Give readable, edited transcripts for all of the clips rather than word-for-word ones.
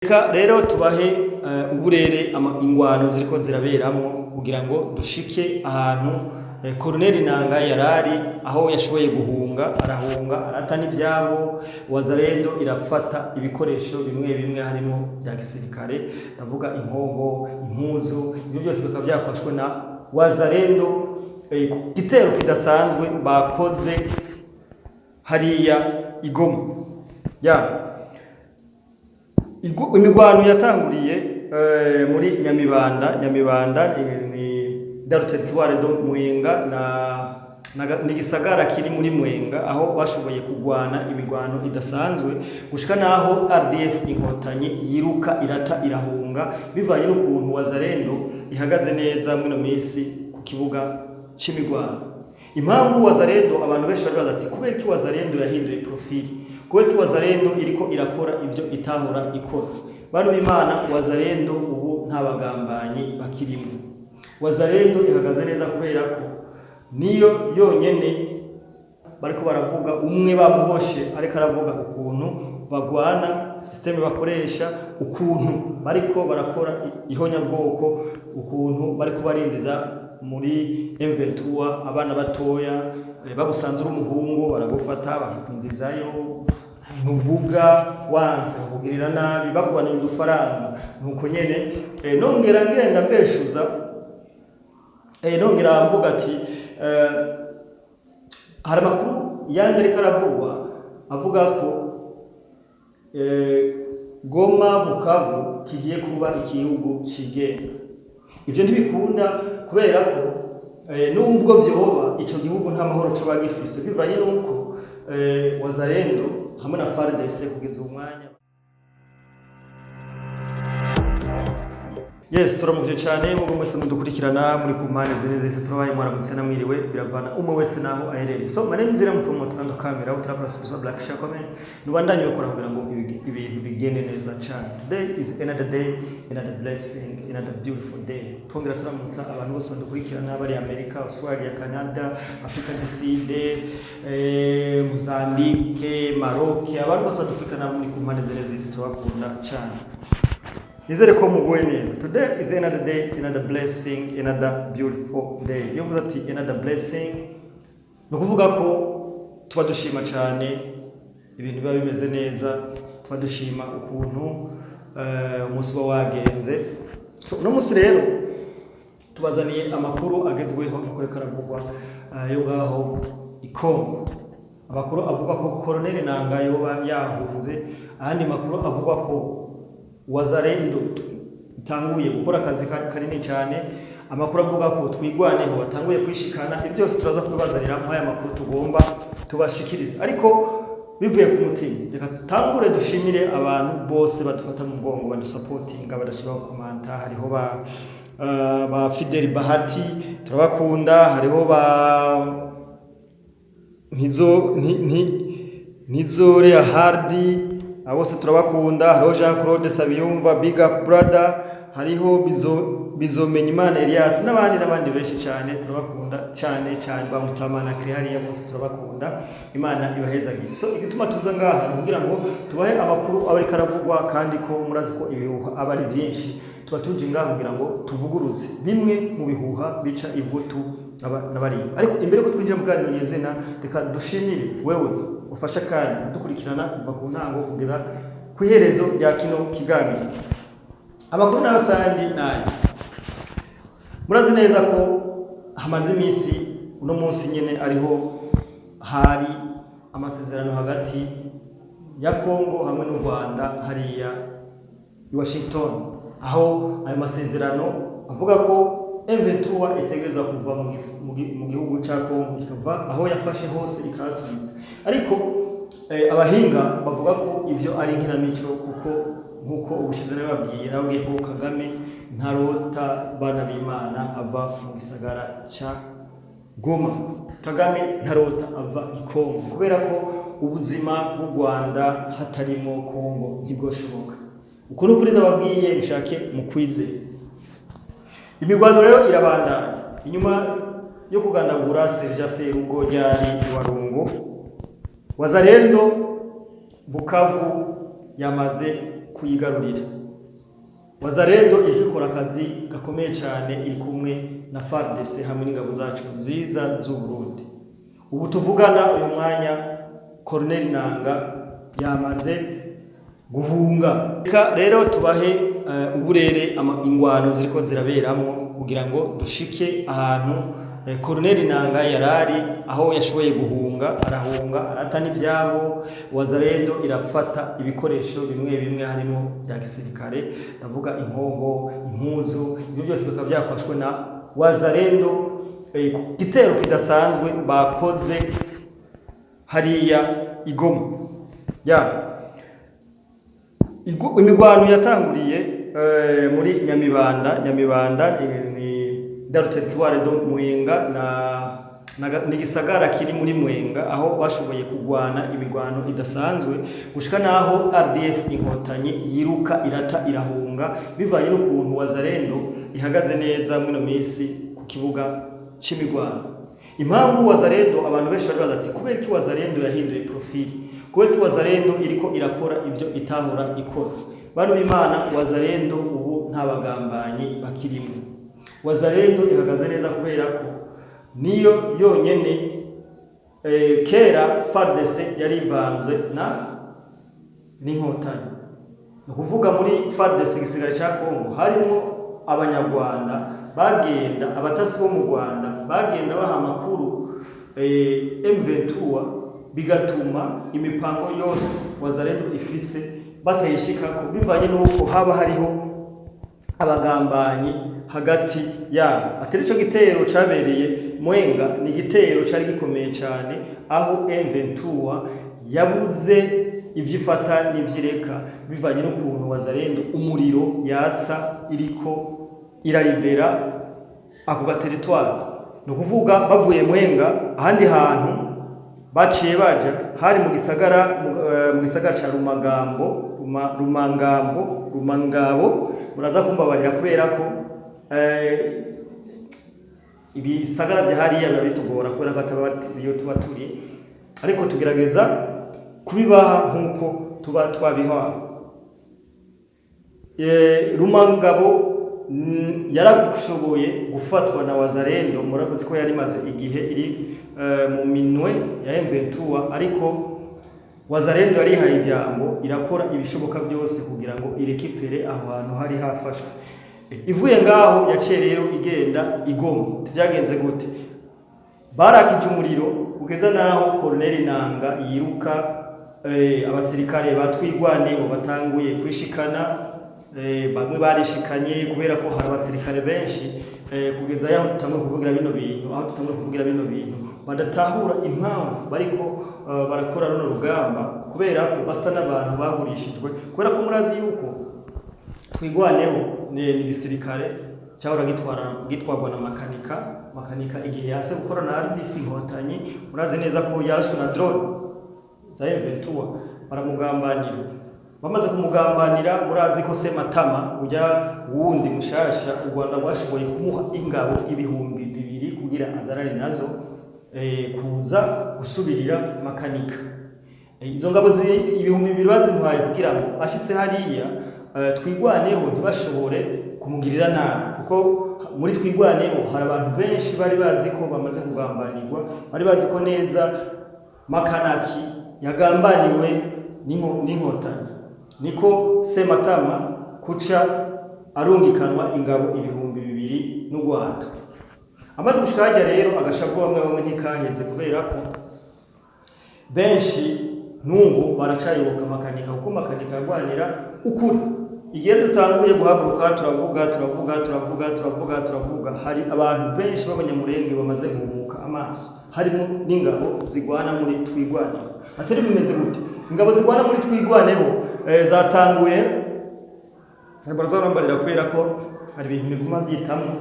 Reka rero tubahe uburere ingwano ziriko ziraberamwo kugira ngo dushike ahantu Colonel Nanga yarari, aho yashoboye guhunga, arahunga arata n'ivyabo. Wazalendo irafata ibikoresho bimwe bimwe harimo bya gisirikare, ndavuga inkoho, impuzu, ibyo byose bikaba byafashwe na Wazalendo ku gitero kidasanzwe bakoze hariya i Goma. Ya imigwano yatanguriye muri Nyamibanda. Nyamibanda ni dans le territoire de Mwenga na ni gisagara kiri muri Mwenga, aho bashoboye kugwana imigwano idasanzwe gushika naho RDF Inkotanyi yiruka irata irahunga, bivanye n'ukuntu Wazalendo ihagaze neza mwino minsi ku kibuga c'imigwano. Impamvu Wazalendo, abantu benshi bari baza ati: "Kubera iki Wazalendo yahinduye profil? Kubera iki Wazalendo iriko irakora ivyo itahora ikora?" Bantu b'Imana, Wazalendo ubu nta bagambanyi bakirimo. Wazalendo ihagaze neza kubera ko niyo yonyene bariko baravuga. Umwe bamuboshe ariko aravuga ukuntu bagwana, système bakoresha, ukuntu bariko barakora ihonyabwoko, ukuntu bariko barinziza muri M23 abana batoya. Bagusanze uri umuhungu baragufata bakakwinjizayo, ntuvuga, wanse bakugirira nabi, bakubanira udufaranga. Nuko nyene nongera ngenda mbeshuza, nongera mvuga ati hari amakuru yandi ariko aravugwa avuga ko Goma, Bukavu kigiye kuba igihugu cigenga. Ivyo ntibikunda kubera ko nubwo vyoba, ico gihugu nta mahoro coba gifise, bivanye nuko Wazalendo hamwe na FARDC kugeza uyu mwanya. Yes, turamukije cyane mugo mwese mudukurikirana muri ku mpande zine zose. Turabaye mwaramutse namwiriwe, biravana umwe wese naho aherereye. So my name is Irem Promote and camera uturapara Sibuza Black Share comment nubandanye ukora kugira ngo ibintu bigende neza cyane. Today is another day, another blessing, another beautiful day. Twongera turamutsa abantu bose badukurikirana bari Amerika, Australia, Canada, Africa du Sud, Mozambique, Maroc, abantu bose badukurikirana muri ku mpande zine z'isi, turabakunda cyane. Nizere ko muguwe neza. Today is another day, another blessing, another beautiful day. Iyo mvuze ati another blessing, ni ukuvuga ko tuba dushima cyane ibintu biba bimeze neza, tuba dushima ukuntu umunsi uba wagenze. So, uno munsi rero tubazaniye amakuru agezweho, amakuru ariko aravugwa yo ngaho i Congo. Amakuru avuga ko Colonel Nanga yoba yahunze, ayandi makuru avuga ko Wazalendo itanguye gukora akazi kanini cyane, amakuru avuga ko Twigwaneho batanguye kwishikana. Ibyo byose turaza kubibazanira muri aya makuru tugomba tubashikiriza. Ariko bivuye ku mutima, reka tutangure dushimire abantu bose badufata mu mugongo, badusapotinga, badashiraho commentaire. Hariho ba Fidel Bahati, turabakunda. Hariho ba Ntizo Ntizore Hardi, abo bose turabakunda. Hariho Jean Claude Sabiyumva, big up brother. Hariho Bizomenya Imana Elias n'abandi n'abandi benshi cyane, turabakunda cyane cyane. Ba Mutamana Hariya bose turabakunda, Imana ibahezagire. So igituma tuza ngaha ni kugira ngo tubahe amakuru aba ariko aravugwa, kandi ko murazi ko ibihuha aba ari byinshi, tuba tuje ngaha kugira ngo tuvuguruze bimwe mu bihuha bica ivutu aba n'abariya. Ariko imbere ko twinjira mu kiganiro nyezina, reka dushimire wewe ufashe akanya kudukurikirana kuva ku ntango kugera ku iherezo rya kino kiganiro. Amakuru nayo sandi nayo murazi neza ko hamaze iminsi, uno munsi nyine ariho hari amasezerano hagati ya Kongo hamwe n'u Rwanda hariya i Washington, aho ayo masezerano avuga ko M23 itegereza kuva mu gihugu ca Kongo, ikava aho yafashe hose ikahasubiza. Ariko abahinga bavuga ko ivyo ari inkinamico, kuko nkuko ubushize nababwiye ko Kagame ntarota, bana b'Imana, ava mu gisagara ca Goma. Kagame ntarota ava i Kongo, kubera ko ubuzima bw'u Rwanda hatarimo Kongo ntibwoshoboka. Uko ni ukuri ndababwiye, mushake mukwizere. Imigwano rero irabandanya inyuma yo kugandagura Serija Serugo ryari Warungu. Wazalendo Bukavu yamaze. Kuyigarurira. Wazalendo iriko ikora akazi gakomeye cyane, iri kumwe na FARDC hamwe n'ingabo zacu nziza z'u Burundi. Ubu tuvugana uyu mwanya, Colonel Nanga yamaze guhunga. Reka rero tubahe uburere ingwano ziriko ziraberamwo kugira ngo dushike ahantu Colonel Nanga yarari, aho yashoboye guhunga, arahunga, arata n'ivyabo. Wazalendo irafata ibikoresho bimwe bimwe, harimo bya gisirikare, ndavuga inkoho, impuzu, ibyo byose bikaba byafashwe na Wazalendo ku gitero kidasanzwe bakoze hariya i Goma. Ya imigwano yatanguriye muri Nyamibanda. Nyamibanda ni dans le territoire de Mwenga na ni gisagara kiri muri Mwenga, aho bashoboye kugwana imigwano idasanzwe gushika naho RDF Inkotanyi yiruka, irata, irahunga, bivanye n'ukuntu Wazalendo ihagaze neza mwino minsi ku kibuga c'imigwano. Impamvu Wazalendo, abantu benshi bari baza ati: "Kubera iki Wazalendo yahinduye profil? Kubera iki Wazalendo iriko irakora ibyo itahora ikora?" Bantu b'Imana, Wazalendo ubu nta bagambanyi bakirimo. Wazalendo ihagaze neza kubera ko niyo yonyene. Kera FARDC yari ivanze na n'Inkotanyi. Ni ukuvuga muri FARDC, igisigara cya Kongo, harimo Abanyarwanda bagenda, abatasi bo mu Rwanda bagenda baha amakuru M23, bigatuma imipango yose Wazalendo ifise batayishikako, bivanye n'uko haba hariho abagambanyi hagati yabo. Atari ico gitero cabereye Mwenga, ni igitero cari gikomeye cyane, aho M23 yabuze ivyo ifata n'ivyireka, bivanye n'ukuntu Wazalendo umuriro yatsa iriko iraribera ako gateritwari. Ni ukuvuga bavuye Mwenga, ahandi hantu baciye baja hari mu gisagara mu gisagara ca Rumagambo, Rumangambo, Rumangabo. Muraza kumbabarira kubera ko ibisagara bya hariya biba bitugora, kubera ko ataba iyo tuba turi, ariko tugerageza kubibaha nk'uko tuba twabihawe. Rumangabo yarashoboye gufatwa na Wazalendo. Murakoze ko yari imaze igihe iri mu minwe ya M23, ariko Wazalendo yarihaye ijambo, irakora ibishoboka byose kugira ngo irekipere aho hantu hari hafashwe. Ivuye ngaho yaciye rero igenda i Goma. Byagenze gute? Barakije umuriro kugeza naho Colonel Nanga yiruka. Abasirikare batwigwaneho batanguye kwishikana. Bamwe barishikanye kubera ko hari abasirikare benshi, kugeza yaho dutanguye kuvugira bino bintu, aho dutanguye kuvugira bino bintu, badatahura impamvu bariko barakora runo rugamba, kubera ko basa n'abantu bagurishijwe, kubera ko murazi yuko Twigwaneho ni igisirikare cyahora gitwarwa na Makanika. Makanika igihe yase gukora na RDF Inkotanyi, murazi neza ko yarashwe na drone za M23, baramugambanira. Bamaze kumugambanira, murazi ko Sematama ujya wundi mushasha, u Rwanda rwashoboye kumuha ingabo 2000 kugira azarane nazo kuza gusubirira Makanika. Izo ngabo 2000 bazimuhaye kugira ngo ashitse hariya, Twigwaneho ntibashobore kumugirira nabi, kuko muri Twigwaneho hari abantu benshi bari bazi ko bamaze kugambanirwa, bari bazi ko neza Makanaki yagambaniwe n'Inkotanyi. Niko Sematama kuca arungikanwa ingabo 2000 n'u Rwanda. Amaze gushika harya rero, agashavu bamwe bamwe ntikaheze, kubera ko benshi n'ubu baracayoboka Makanika, kuko Makanika yarwanira ukuri. Igihe dutanguye guhaguruka, turavuga, turavuga, turavuga, turavuga, turavuga, hari abantu benshi b'Abanyamurenge bamaze guhumuka amaso, harimo n'ingabo zigwana muri Twigwaneho. Atari bimeze gute? Ingabo zigwana muri Twigwaneho zatanguye, barazarambarira kubera ko hari ibintu biguma byitamwo.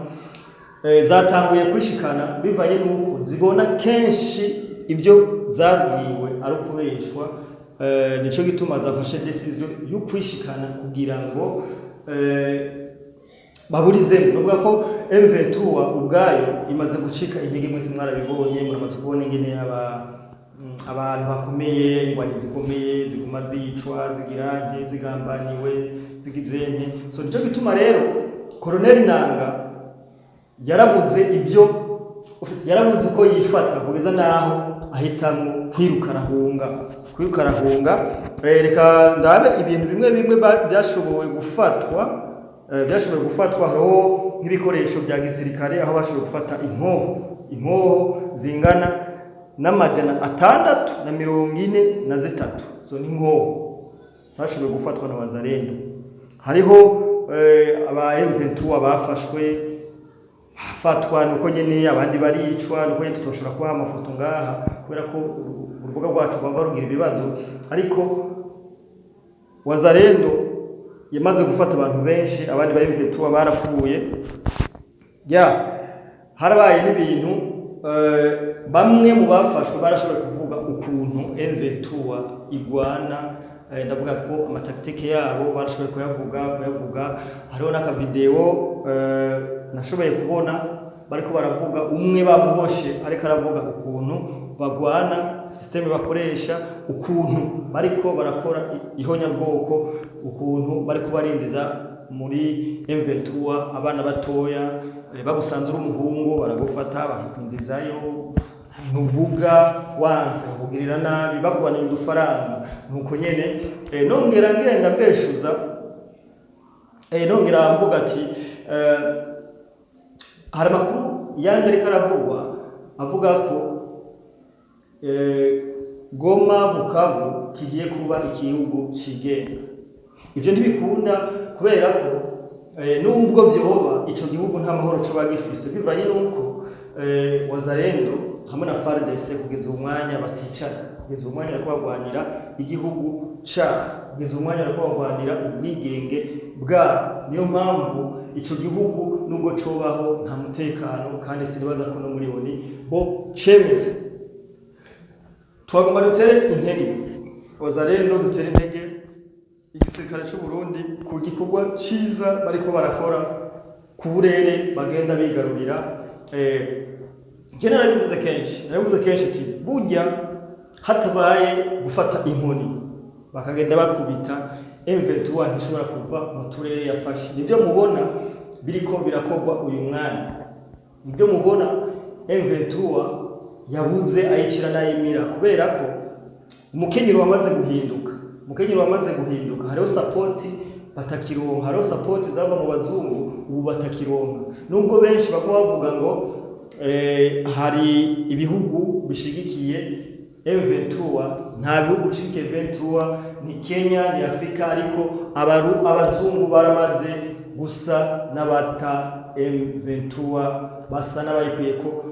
Zatanguye kwishikana bivanye n'uko zibona kenshi ibyo zabwiwe ari ukubeshwa. Nico gituma zafashe décision yo kwishikana kugira ngo baburizemo. Nuvuga ko M23 ubwayo imaze gucika intege. Mwese mwarabibonye, muramaze kubona ingene aba Abantu bakomeye, ingwanyi zikomeye ziguma zicwa, zigira nte, zigambaniwe, zigize nte. So nico gituma rero Colonel Nanga yarabuze ivyo ufite, yarabuze uko yifata, kugeza naho ahitamwo kwiruka arahunga, kwiruka arahunga. Reka ndabe ibintu bimwe bimwe byashobowe gufatwa. Byashoboye gufatwa, hariho nk'ibikoresho bya gisirikare, aho bashoboye gufata inkoho zingana n'643. Zo ni inkoho zashoboye gufatwa na Wazalendo. Hariho aba M23 bafashwe, barafatwa nuko nyene, abandi baricwa nuko nyene. Tutoshobora kubaha amafoto ngaha kubera ko urubuga rwacu rwava rugira ibibazo, ariko Wazalendo yamaze gufata abantu benshi, abandi ba M23 barapfuye. Ya, harabaye n'ibintu, bamwe mu bafashwe barashoboye kuvuga ukuntu M23 igwana. Ndavuga ko ama tactiques yabo barashoboye kuyavuga. Hariho n'akavideo nashoboye kubona bariko baravuga, umwe bamuboshe ariko aravuga ukuntu bagwana, système bakoresha, ukuntu bariko barakora ihonyabwoko, ukuntu bariko barinziza muri M23 abana batoya. Bagusanze uri umuhungu baragufata bakakwinjizayo, ntuvuga, wanse bakugirira nabi, bakubanira udufaranga nuko nyene. Nongera ngenda mbeshuza, nongera mvuga ati hari amakuru yandi ariko aravugwa avuga ko Goma, Bukavu kigiye kuba igihugu cigenga. Ivyo ntibikunda kubera ko nubwo vyoba, ico gihugu nta mahoro coba gifise, bivanye nuko Wazalendo hamwe na FARDC kugeza uwo mwanya baticara, kugeza uwo mwanya bariko bagwanira igihugu cabo, kugeza uwo mwanya bariko bagwanira ubwigenge bwabo. Niyo mpamvu ico gihugu nubwo cobaho nta mutekano, kandi sinibaza ko no muri ONU bo cemeza. Twagomba dutere intege Wazalendo, dutere intege igisirikare c'u Burundi ku gikorwa ciza bariko barakora ku burere bagenda bigarurira. Je narabivuze kenshi ati burya hatabaye gufata inkoni bakagenda bakubita, M23 ntishobora kuva mu turere yafashe. Nivyo mubona biriko birakorwa uyu mwanya, nibyo mubona M23 yabuze ayicira n'ayimira, kubera ko umukenyero wamaze guhinduka, umukenyero wamaze guhinduka. Hariho support batakironka, hariho support zava mu bazungu ubu batakironka, nubwo benshi baguma bavuga ngo hari ibihugu bishigikiye M23. Nta bihugu bishigikiye M23, ni Kenya, ni Afrika, ariko abazungu baramaze gusa n'abata M23, basa n'abayikuyeko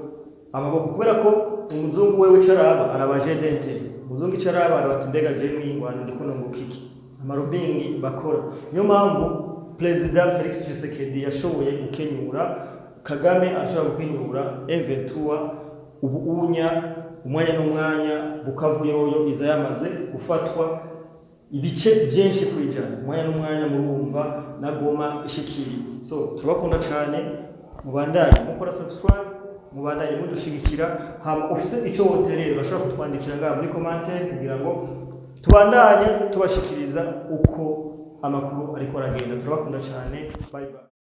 amaboko, kubera ko umuzungu wewe ico araba, araba GDNT. Umuzungu ico araba, araba ati mbega je mwingwana ndiko nunguka iki, ama lobbying bakora. Niyo mpamvu Perezida Felix Tshisekedi yashoboye gukenyura Kagame, ashobora gukenyura M23. Ubu unya umwanya n'umwanya Bukavu yoyo iza yamaze gufatwa ibice byinshi kwijana, umwanya n'umwanya murumva na Goma ishikiriye. So turabakunda cyane, mubandanye mukora subscribe, mubandanye mudushigikira. Hama ufise ico woterera, urashobora kutwandikira ngaha muri commentaire kugira ngo tubandanye tubashikiriza uko amakuru ariko aragenda. Turabakunda cyane, bye bye.